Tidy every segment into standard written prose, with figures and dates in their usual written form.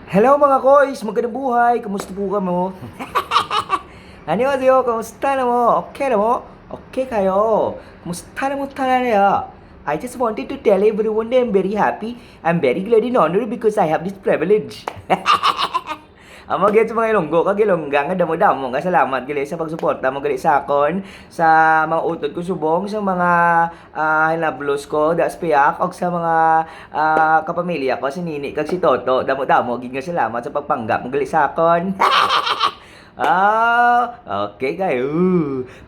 Hello, mga koys! Magandang buhay! Kumusta po kamo? 안녕하세요. Kumusta na mo? Okay na mo? Okay kayo? Kumusta na mo tanan? I just wanted to tell everyone that I'm very happy. I'm very glad and honored because I have this privilege. Ang mga gets mga Ilonggo, kag Ilongga nga damo-damo nga salamat gali sa pagsuporta mo gali sa akon, sa mga utod ko subong, sa mga hinablos ko, da spiyak, og sa mga kapamilya ko, si Nini kag si Toto, damo-damo gid nga salamat sa pagpanggap mo gali sa akon. Ah, okay kayo.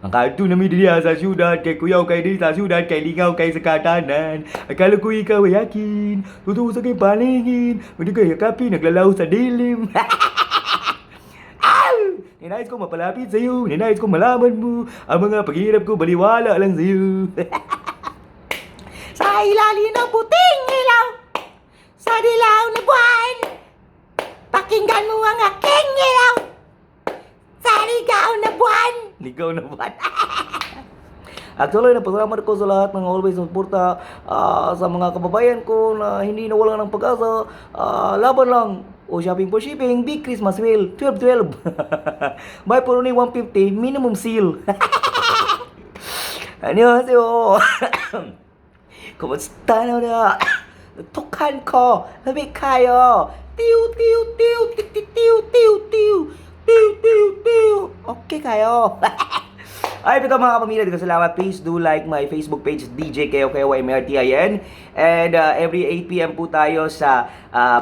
Makadto na mi diriha sa syudad kay kuyaw kay di sa syudad kay lingaw kay sa katanan. Akala ko ikaw ay akin. Totoo sa kay palingin. Hindi ko yakapin, naglalaho sa dilim. Aw! Ninais ko mapalapit sa'yo, ninais ko malaman mo ang mga paghirap ko, baliwala lang sa'yo. Sa ilalim ng puting ilaw, sa dilaw na buwan, pakinggan mo ang aking ilaw, sa ligaw na buwan. Ligaw na buwan. Actually, napasalamat ko sa lahat ng always suporta sa mga kababayan ko na hindi nawala ng pag-asa. Laban lang. O shopping for shipping, big Christmas sale, 12-12. Buy for only 150, minimum seal. 안녕하세요. Kumusta na na? Tukhan ko, labi kayo. Tiw, tiw, tiw, tiw, tiw, tiw, tiw, tiw, tiw, tiw, tiw. Okay kayo. Ay, ito mga kapamilya, di salamat. Please do like my Facebook page, DJ KOKYMRTIN. And every 8 p.m. po tayo sa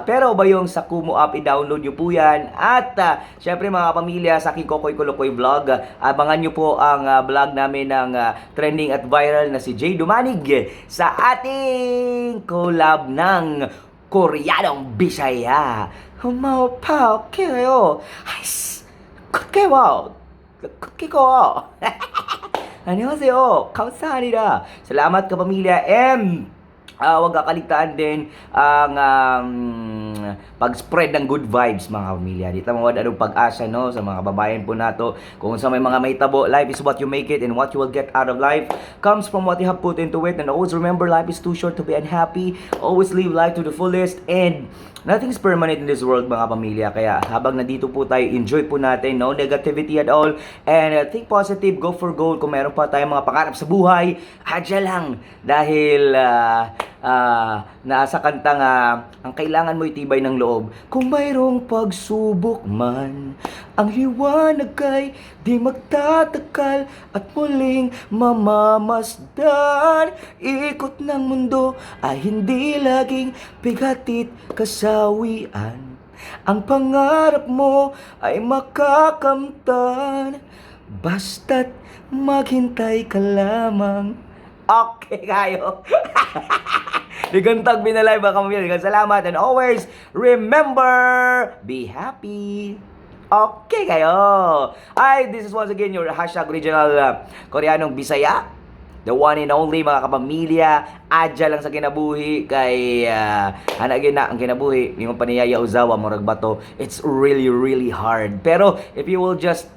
Pero ba yung sa Kumu app, i-download nyo po yan. At syempre, mga kapamilya, sa aking Kokoy Kulukoy vlog, abangan nyo po ang vlog namin ng trending at viral na si Jay Dumanig sa ating collab ng Koreanong Bisaya. Humaupa, okay kayo. Ay, wow. ko. 안녕하세요. 감사합니다. Salamat, kapamilya. And wag kakaligtaan din ang pag-spread ng good vibes, mga kapamilya. Dito mawad anong pag-asa, no, sa mga kababayan po nato. Kung sa may mga may tabo, life is what you make it and what you will get out of life comes from what you have put into it. And always remember, life is too short to be unhappy. Always live life to the fullest and nothing's permanent in this world, mga pamilya. Kaya habang nandito po tayo, enjoy po natin, no negativity at all. And think positive, go for gold. Kung meron pa tayong mga pangarap sa buhay, hadya lang. Dahil nasa kantang ang kailangan mo'y tibay ng loob. Kung mayroong pagsubok man, ang liwanag ay di magtatakal at muling mamamasdan. Ikot ng mundo ay hindi laging bigatit kasawian. Ang pangarap mo ay makakamtan basta't maghintay ka lamang. Okay kayo. Ligantag binalay ba kami. Salamat and always remember, be happy. Okay kayo. Ay, this is once again your #regional Koreanong Bisaya. The one and only, mga kapamilya, adya lang sa kinabuhi kay ana gina ang kinabuhi, yung paniyaya uzawa murag bato. It's really really hard. Pero if you will just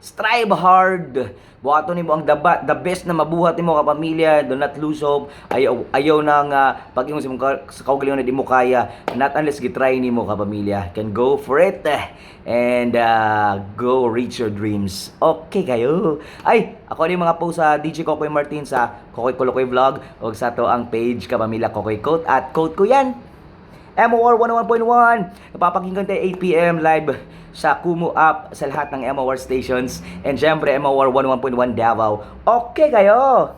strive hard, buhaton nimo ang the best na mabuhat nimo, kapamilya, do not lose hope. Ayaw ayaw nang pag-ingon sa imong sa kaugalingon na di mo kaya, not unless gitry nimo, kapamilya. Can go for it eh, and go reach your dreams. Okay kayo. Ay, ako ni mga post sa DJ Kokoy Martin sa Kokoy Kulukoy Vlog o sa to ang page, kapamilya, Kokoy Quote at quote ko yan. MOR 101.1. Napapakinggan tayo 8 p.m. live sa Kumu app sa lahat ng MOR stations. And syempre, MOR 101.1 Davao. Okay kayo!